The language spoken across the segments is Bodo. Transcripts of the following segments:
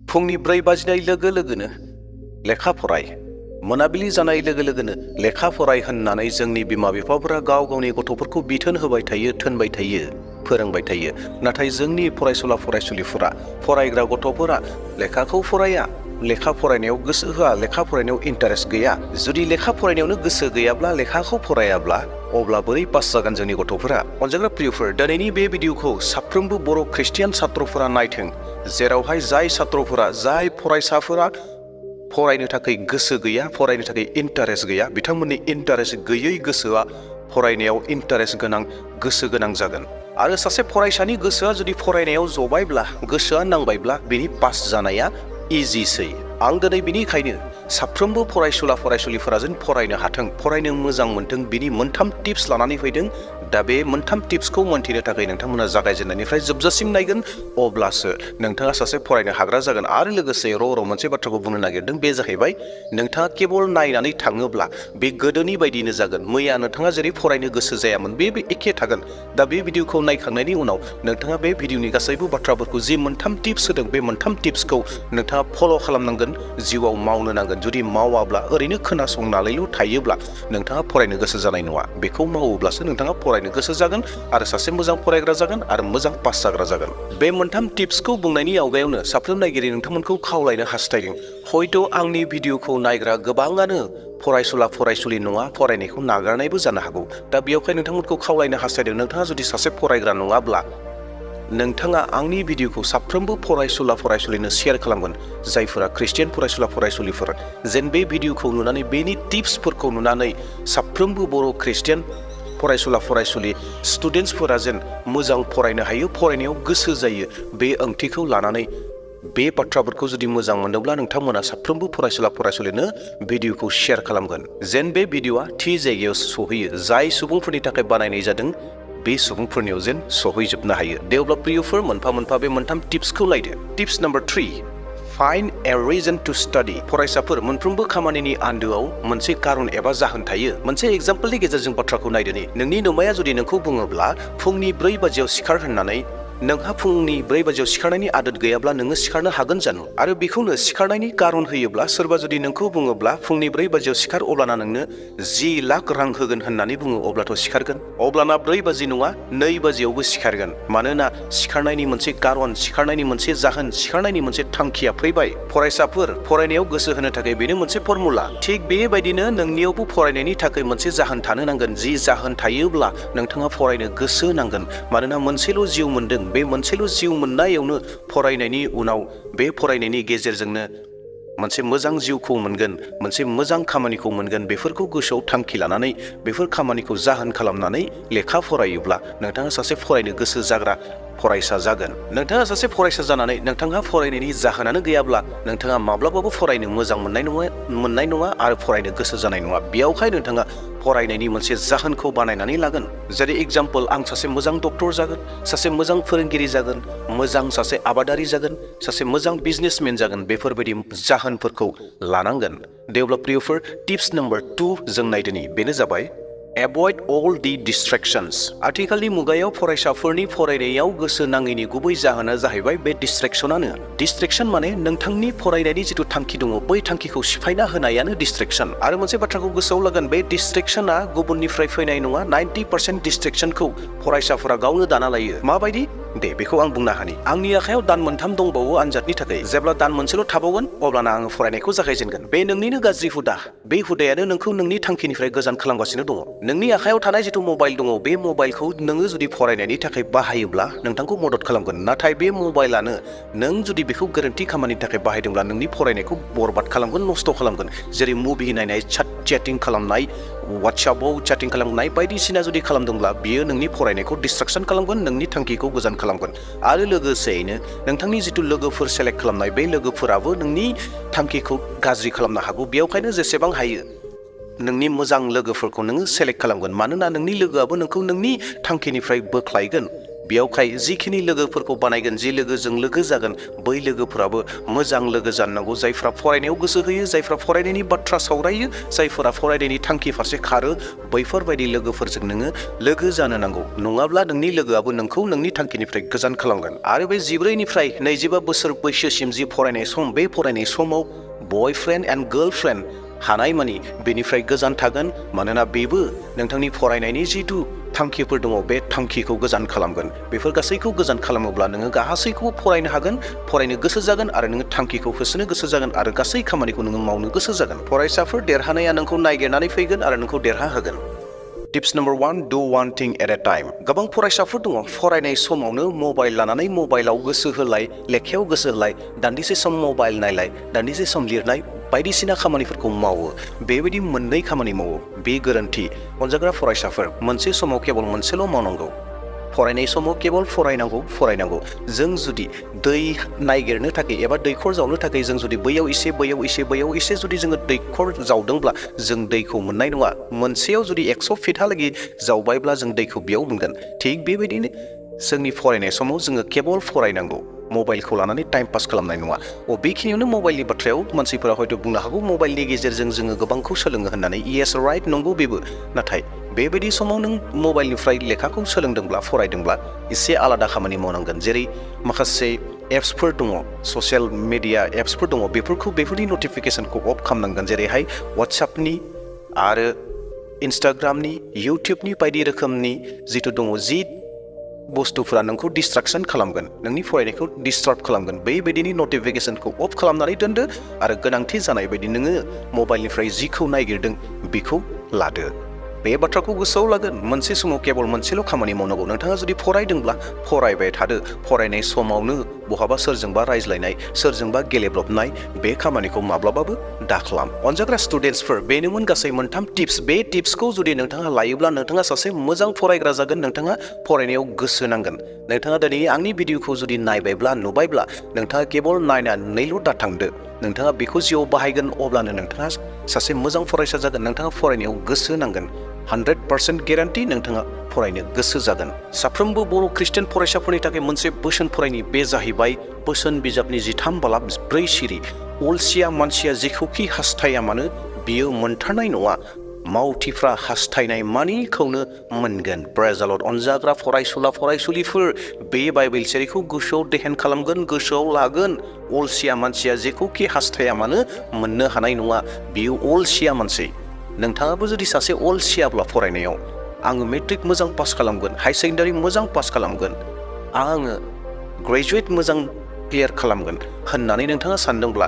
फुंनि 4 बाजिनाय लोगो लोगोनो लेखा फराय, मोनाबिलि जानाय लोगो लोगोनो लेखा फराय होननानै जोंनि बिमा बिफाफोरा गाव गावनि गथ'फोरखौ बिथोन होबाय थायो, थोनबाय थायो, फोरोंबाय थायो। नाथाय जोंनि फरायसुला फरायसुलिफोरा, फरायग्रा गथ'फोरा लेखाखौ फराया, लेखा फरायनायाव गोसो होआ, लेखा फरायनायाव इन्टारेस्ट गैया। जुदि लेखा फरायनायावनो गोसो गैयाब्ला, लेखाखौ फरायाब्ला, अब्ला बोरै पास जागोन जोंनि गथ'फोरा? अनजाग्रा प्रियफोर, दिनैनि बे भिडिअखौ साफ्रोमबो बर' ख्रिस्टियान छात्रफोरा नायथों, जेरावहाय जाय छात्रफोरा, जाय फरायसाफोरा फरायनो थाखाय गोसो गैया, फरायनो थाखाय इन्टारेस्ट गैया, बिथांमोननि इन्टारेस्ट गैयै गोसोआ फरायनायाव इन्टारेस्ट गोनां, गोसो गोनां जागोन। आरो सासे फरायसानि गोसोआ जुदि फरायनायाव जबायब्ला, गोसोआ नांबायब्ला, बिनि पास जानाया इजिसै। आं दिनै बिनिखायनो साफ्रोमबो फरायसुला फरायसुलिफोरा जेन फरायनो हाथों, फरायनो मोजां मोनथों, बिनि मोनथाम टिप्स लानानै फैदों। दा बे मोनथाम टिप्सखौ मोनथिनो थाखाय नोंथांमोना जागायजेननायनिफ्राय जोबजासिम नायगोन, अब्लासो नोंथाङा सासे फरायनो हाग्रा जागोन। आरो लोगोसे मोनसे बाथ्राखौ बुंनो नागिरदों, बे जाहैबाय नोंथाङा केबल नायनानै थाङोब्ला बे गोदोनि बायदिनो जागोन। मैया नोंथाङा जेरै फरायनो गोसो जायामोन, बे एखे थागोन। दा बे भिडिअखौ नायखांनायनि उनाव नोंथाङा बे भिडिअनि गासैबो बाथ्राफोरखौ, जि मोनथाम टिप्स होदों, बे मोनथाम टिप्सखौ नोंथाङा फल' खालामनांगोन, जिउआव मावनो नांगोन। जुदि मावाब्ला, ओरैनो खोनासंनानैल' थायोब्ला नोंथाङा फरायनो गोसो जानाय नङा। बेखौ मावोब्लासो नोंथाङा फरायनो गोसो जागोन आरो सासे मोजां फरायग्रा जागोन आरो मोजां पास जाग्रा जागोन। बे मोनथाम टिप्सखौ बुंनायनि आवगायावनो साफ्रोम नायगिरि नोंथांमोनखौ खावलायनो हास्थायदों, हयथ' आंनि भिडिअखौ नायग्रा गोबाङानो फरायसुला फरायसुलि नङा, फरायनायखौ नागारनायबो जानो हागौ। दा बेयावहाय नोंथांमोनखौ खावलायनो हास्थायदों, नोंथाङा जुदि सासे फरायग्रा नङाब्ला, नोंथाङा आंनि भिडिअखौ साफ्रोमबो फरायसुला फरायसुलिनो शेयार खालामगोन, जायफोरा ख्रिस्टियान फरायसुला फरायसुलिफोर, जेन बे भिडिअखौ नुनानै, बेनि टिप्सफोरखौ नुनानै साफ्रोमबो बर' ख्रिस्टियान फरायसुला फरायसुलि स्टुडेन्टसफोरा जेन मोजां फरायनो हायो, फरायनायाव गोसो जायो। बे ओंथिखौ लानानै बे बाथ्राफोरखौ जुदि मोजां मोनोब्ला, नोंथांमोना साफ्रोमबो फरायसुला फरायसुलिनो भिडिअखौ शेयार खालामगोन, जेन बे भिडिअआ थि जायगायाव सहैयो। जाय सुबुंफोरनि थाखाय बानायनाय जादों, बे सुबुंफोरनियाव जेन सहैजोबनो हायो। दे अब्ला प्रियफोर, मोनफा मोनफा बे मोनथाम टिप्सखौ नायदो। Tips number 3, find a reason to study. फरायसाफोर, मोनफ्रोमबो खामानिनि आन्दोआव मोनसे कारन एबा जाहोन थायो। मोनसे एग्जाम्पलनि गेजेरजों बाथ्राखौ नायदोनि। नोंनि नोमाया जुदि नोंखौ बुङोब्ला फुंनि 4 बाजियाव सिखार होननानै, नोंहा फुंनि 4 बाजियाव सिखारनायनि आदत गैयाब्ला नोङो सिखारनो हागोन जानो? आरो बेखौनो सिखारनायनि कारन होयोब्ला, सोरबा जुदि नोंखौ बुङोब्ला फुंनि 4 बाजियाव सिखार, अब्लाना नोंनो 10 लाख रां होगोन होननानै बुङो, अब्लाथ' सिखारगोन। अब्लाना 4 बाजि नङा, 2 बाजियावबो सिखारगोन। मानोना सिखारनायनि मोनसे कारन, सिखारनायनि मोनसे जाहोन, सिखारनायनि मोनसे थांखिया फैबाय। फरायसाफोर, फरायनायाव गोसो होनो थाखाय बेनो मोनसे फर्मुला। थिग बेबायदिनो नोंनियावबो फरायनायनि थाखाय मोनसे जाहोन थानो नांगोन। जि जाहोन थायोब्ला नोंथाङा फरायनो गोसो नांगोन। मानोना मोनसेल' जिउ मोनदों, बे मोनसेल' जिउ मोननायावनो, फरायनायनि उनाव, बे फरायनायनि गेजेरजोंनो मोनसे मोजां जिउखौ मोनगोन, मोनसे मोजां खामानिखौ मोनगोन। बेफोरखौ गोसोआव थांखि लानानै, बेफोर खामानिखौ जाहोन खालामनानै लेखा फरायोब्ला नोंथाङा सासे फरायनो गोसो जाग्रा फरायसा जागोन। नोंथाङा सासे फरायसा जानानै नोंथाङा फरायनायनि जाहोनानो गैयाब्ला, नोंथाङा माब्लाबाबो फरायनो मोजां मोननाय नङा आरो फरायनो गोसो जानाय नङा। बेयावहाय नोंथाङा फरायनायनि मोनसे जाहोनखौ बानायनानै लागोन। जेरै एग्जाम्पल, आं सासे मोजां डक्टर जागोन, सासे मोजां फोरोंगिरि जागोन, मोजां सासे आबादारि जागोन, सासे मोजां बिजनेसमेन जागोन। बेफोरबायदि जाहोनफोरखौ लानांगोन। दे अब्ला प्रियफोर, टिप्स नम्बर 2 जों नायदोनि। बेनो जाबाय एभयड अल दि डिस्ट्रेक्शंस। आथिखालनि मुगायाव फरायसाफोरनि फरायनायाव गोसो नाङैनि गुबै जाहोना जाहैबाय बे डिस्ट्रेक्शनानो। डिस्ट्रेक्शन माने नोंथांनि फरायनायनि जिथु थांखि दङ, बै थांखिखौ सिफायना होनायानो डिस्ट्रेक्शन। आरो मोनसे बाथ्राखौ गोसोआव लागोन, बे डिस्ट्रेक्शना गुबुननिफ्राय फैनाय नङा। 90% डिस्ट्रेक्शनखौ फरायसाफोरा गावनो दाना लायो। माबायदि? दे बेखौ आं बुंनो हानि। आंनि आखायाव दान 3 दंबावो आनजादनि थाखाय। जेब्ला दान मोनसेल' थाबावगोन, अब्लाना आङो फरायनायखौ जागायजेनगोन। बे नोंनिनो गाज्रि हुदा। बे हुदायानो नोंखौ नोंनि थांखिनिफ्राय गोजान खालामगासिनो दङ। नोंनि आखायाव थानाय जिथु मबाइल दङ, बे मबाइलखौ नोङो जुदि फरायनायनि थाखाय बाहायोब्ला नोंथांखौ मदद खालामगोन। नाथाय बे मबाइलानो, नों जुदि बेखौ गोरोन्थि खामानिनि थाखाय बाहायदोंब्ला, नोंनि फरायनायखौ बरबाद खालामगोन, नस्थ' खालामगोन। जेरै मुभि नायनाय, चैटिं खालामनाय, वाट्सएपआव चैटिं खालामनाय, बायदिसिना जुदि खालामदोंब्ला, बियो नोंनि फरायनायखौ डिस्ट्राक्शन खालामगोन, नोंनि थांखिखौ गोजान खालामगोन। आरो लोगोसेयैनो नोंथांनि जिथु लोगोफोर सेलेक्ट खालामनाय, बे लोगोफोराबो नोंनि थांखिखौ गाज्रि खालामनो हागौ। बेयावखायनो जेसेबां हायो नोंनि मोजां लोगोफोरखौ नोङो सेलेक्ट खालामगोन। मानोना नोंनि लोगोआबो नोंखौ नोंनि थांखिनिफ्राय बोख्लायगोन। बेयावखाय जिखिनि लोगोफोरखौ बानायगोन जि लोगोजों लोगो जागोन बै लोगोफोराबो मोजां लोगो जानांगौ जायफ्रा फरायनायाव गोसो होयो जायफ्रा फरायनायनि बाथ्रा सावरायो जायफोरा फरायनायनि थांखि फारसे खारो बैफोरबायदि लोगोफोरजों नोङो लोगो जानो नांगौ नङाब्ला नोंनि लोगोआबो नोंखौ नोंनि थांखिनिफ्राय गोजान खालामगोन आरो बे 14निफ्राय 25 बोसोर बैसोसिम जि फरायनाय सम बे फरायनाय समाव बयफ्रेन्ड एन्ड गार्लफ्रेन्ड हानायमानि बेनिफ्राय गोजान थागोन मानोना बेबो नोंथांनि फरायनायनि जिथु थांखिफोर दङ बे थांखिखौ गोजान खालामगोन बेफोर गासैखौ गोजान खालामोब्ला नोङो गासैखौबो फरायनो हागोन फरायनो गोसो जागोन आरो नोङो थांखिखौ होसोनो गोसो जागोन आरो गासै खामानिखौ नोङो मावनो गोसो जागोन फरायसाफोर देरहानाया नोंखौ नायगिरनानै फैगोन आरो नोंखौ देरहाहोगोन टिप्स नम्बर 1 डु वान थिं एट ए टाइम गोबां फरायसाफोर दङ फरायनाय समावनो मबाइल लानानै मबाइलाव गोसो होलाय लेखायाव गोसो होलाय दान्दिसे सम मबाइल नायलाय दान्दिसे सम लिरनाय बायदिसिना खामानिफोरखौ मावो बेबायदि मोननै खामानि मावो बे गोरोन्थि अनजाग्रा फरायसाफोर मोनसे समाव केवल मोनसेल' मावनांगौ फरायनाय समाव केवल फरायनांगौ जों जुदि दै नागिरनो थाखाय एबा दैखर जावनो थाखाय जों जुदि बैयाव एसे जुदि जोङो दैखर जावदोंब्ला जों दैखौ मोननाय नङा मोनसेयाव जुदि 100 फिटहालागै जावबायब्ला जों दैखौ बेयाव मोनगोन थिग बेबायदिनो जोंनि फरायनाय समाव जोङो केवल फरायनांगौ मबाइलखौ लानानै टाइम पास खालामनाय नङा बेखिनियावनो मबाइलनि बाथ्रायाव मानसिफोरा हयथ' बुंनो हागौ मबाइलनि गेजेरजों जोङो गोबांखौ सोलोङो होननानै येस राइट नंगौ बेबो नाथाय बेबायदि समाव नों मबाइलनिफ्राय लेखाखौ सोलोंदोंब्ला फरायदोंब्ला एसे आलादा खामानि मावनांगोन जेरै माखासे एप्सफोर दङ ससियेल मिडिया एप्सफोर दङ बेफोरनि नटिफिकेसनखौ अफ खालामनांगोन जेरैहाय वाट्सएपनि आरो इन्स्टाग्रामनि इउटिउबनि बायदि रोखोमनि जिथु दङ जि बुस्थुफोरा नोंखौ डिस्ट्राक्सन खालामगोन नोंनि फरायनायखौ डिस्टार्ब खालामगोन बेबायदिनि नटिफिकेसनखौ अफ खालामनानै दोनदो आरो गोनांथि जानाय बायदि नोङो मबाइलनिफ्राय जिखौ नागिरदों बेखौ लादो बे बाथ्राखौ गोसोआव लागोन मोनसे समाव केवल मोनसेल' खामानि मावनांगौ नोंथाङा जुदि फरायदोंब्ला फरायबाय थादो फरायनाय समावनो बहाबा सोरजोंबा रायज्लायनाय सोरजोंबा गेलेब्रबनाय बे खामानिखौ माब्लाबाबो दाखालाम अनजाग्रा स्टुडेन्टसफोर बेनोमोन गासै मोनथाम टिप्स बे टिप्सखौ जुदि नोंथाङा लायोब्ला नोंथाङा सासे मोजां फरायग्रा जागोन नोंथाङा फरायनायाव गोसो नांगोन नोंथाङा दिनै आंनि भिडिअखौ जुदि नायबायब्ला नुबायब्ला नोंथाङा केवल नायनानैल' दाथांदो नोंथाङा बेखौ जिउआव बाहायगोन अब्लानो नोंथाङा सासे मोजां फरायसा जागोन नोंथाङा फरायनायाव गोसो नांगोन 100% गेरान्टि नोंथाङा फरायनो गोसो जागोन साफ्रोमबो बर' ख्रिस्टियान फरायसाफोरनि थाखाय मोनसे बोसोन फरायनि बे जाहैबाय बोसोन बिजाबनि 13 बालाब 4 सिरि अलसिया मानसिया जेखौखि हास्थाया मानो बियो मोनथारनाय नङा मावथिफ्रा हास्थायनाय मानिखौनो मोनगोन प्रेज द लर्ड अनजाग्रा फरायसुला फरायसुलिफोर बे बाइबेल सिरिखौ गोसोआव देहेन खालामगोन गोसोआव लागोन अलसिया मानसिया जेखौखि हास्थाया मानो मोननो हानाय नङा बियो अलसिया मानसि नोंथाङाबो जुदि सासे अलसियाब्ला फरायनायाव आङो मेट्रिक मोजां पास खालामगोन हाई सेकेन्डारि मोजां पास खालामगोन आङो ग्रेजुवेट मोजां क्लियार खालामगोन होननानै नोंथाङा सानदोंब्ला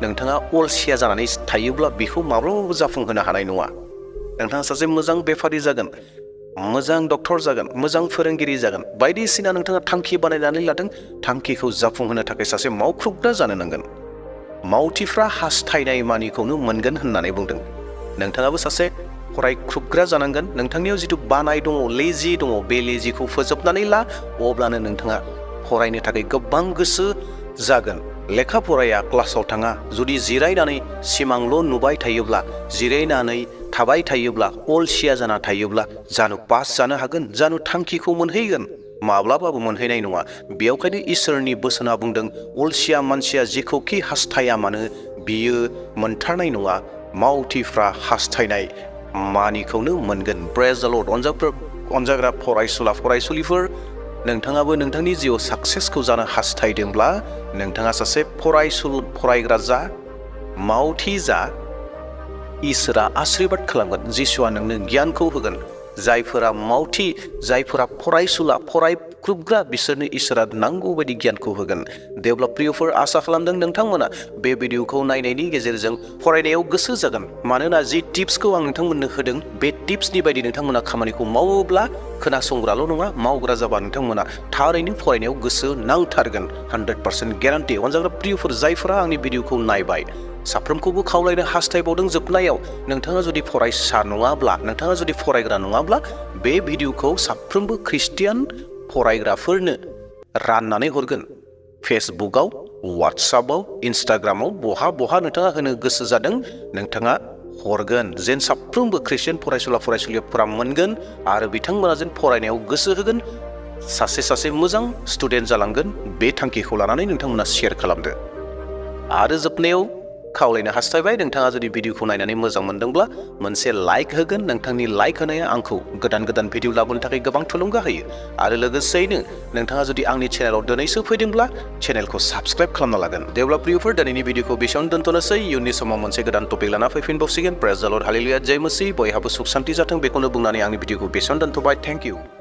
नोंथाङा अलसिया जानानै थायोब्ला बेखौ माब्लाबाबो जाफुंहोनो हानाय नङा नोंथाङा सासे मोजां बेफारि जागोन मोजां डक्टर जागोन मोजां फोरोंगिरि जागोन बायदिसिना नोंथाङा थांखि बानायनानै लादों थांखिखौ जाफुंहोनो थाखाय सासे मावख्रुबग्रा जानो नांगोन मावथिफ्रा हास्थायनाय मानिखौनो मोनगोन होननानै बुंदों नोंथाङाबो सासे फरायख्रुबग्रा जानांगोन नोंथांनियाव जिथु बानाय दङ लेजि दङ बे लेजिखौ फोजोबनानै ला अब्लानो नोंथाङा फरायनो थाखाय गोबां गोसो जागोन लेखा फराया क्लासाव थाङा जुदि जिरायनानै सिमांल' नुबाय थायोब्ला जिरायनानै थाबाय थायोब्ला अलसिया जाना थायोब्ला जानो पास जानो हागोन जानो थांखिखौ मोनहैगोन माब्लाबाबो मोनहैनाय नङा बेयावखायनो इसोरनि बोसोना बुंदों अलसिया मानसिया जेखौखि हास्थाया मानो बियो मोनथारनाय नङा मावथिफ्रा हास्थायनाय मानिखौनो मोनगोन प्रेज द लर्ड अनजाग्रा फरायसुला फरायसुलिफोर नोंथाङाबो नोंथांनि जिउआव साक्सेसखौ जानो हास्थायदोंब्ला नोंथाङा सासे फरायग्रा जा मावथि जा इसोरा आशीर्बाद खालामगोन जिसुआ नोंनो गियानखौ होगोन जायफोरा मावथि जायफोरा फरायसुला फरायख्रुबग्रा बिसोरनो इसोरा नांगौ बायदि गियानखौ होगोन देवब्ला प्रियफोर आसा खालामदों नोंथांमोना बे भिडिअखौ नायनायनि गेजेरजों फरायनायाव गोसो जागोन मानोना जि टिप्सखौ आं नोंथांमोननो होदों बे टिप्सनि बायदि नोंथांमोना खामानिखौ मावोब्ला खोनासंग्राल' नङा मावग्रा जाबा नोंथांमोना थारैनो फरायनायाव गोसो नांथारगोन 100% गेरान्टि अनजाग्रा प्रियफोर जायफोरा आंनि भिडिअखौ नायबाय साफ्रोमखौबो खावलायनो हास्थायबावदों जोबनायाव नोंथाङा जुदि फरायसा नङाब्ला नोंथाङा जुदि फरायग्रा नङाब्ला बे भिडिअखौ साफ्रोमबो ख्रिस्टियान फरायग्राफोरनो राननानै हरगोन फेसबुकआव वाट्सएपआव इन्स्टाग्रामाव बहा नोंथाङा होनो गोसो जादों नोंथाङा हरगोन जेन साफ्रोमबो ख्रिस्टियान फरायसुला फरायसुलिफोरा मोनगोन आरो बिथांमोना जेन फरायनायाव गोसो होगोन सासे मोजां स्टुडेन्ट जालांगोन बे थांखिखौ लानानै नोंथांमोना शेयार खालामदो। आरो जोबनायाव खावलायनो हास्थायबाय नोंथाङा जुदि भिडिअखौ नायनानै मोजां मोनदोंब्ला मोनसे लाइक होगोन। नोंथांनि लाइक होनाया आंखौ गोदान भिडिअ लाबोनो थाखाय गोबां थुलुंगा होयो। आरो लोगोसेयैनो नोंथाङा जुदि आंनि चेनेलाव दिनैसो फैदोंब्ला चेनेलखौ साबस्क्राइब खालामना लागोन। देब्ला प्रियफोर दिनैनि भिडिअखौ बेसेयावनो दोनथ'नोसै। इयुननि समाव मोनसे गोदान टपिक लाना फैफिनबावसिगोन। प्रेज द लर्ड, हालेलुया, जय मसीह। बयहाबो सुख शान्ति जाथों बेखौनो बुंनानै आंनि भिडिअखौ बेसेयावनो दोनथ'बाय। Thank you.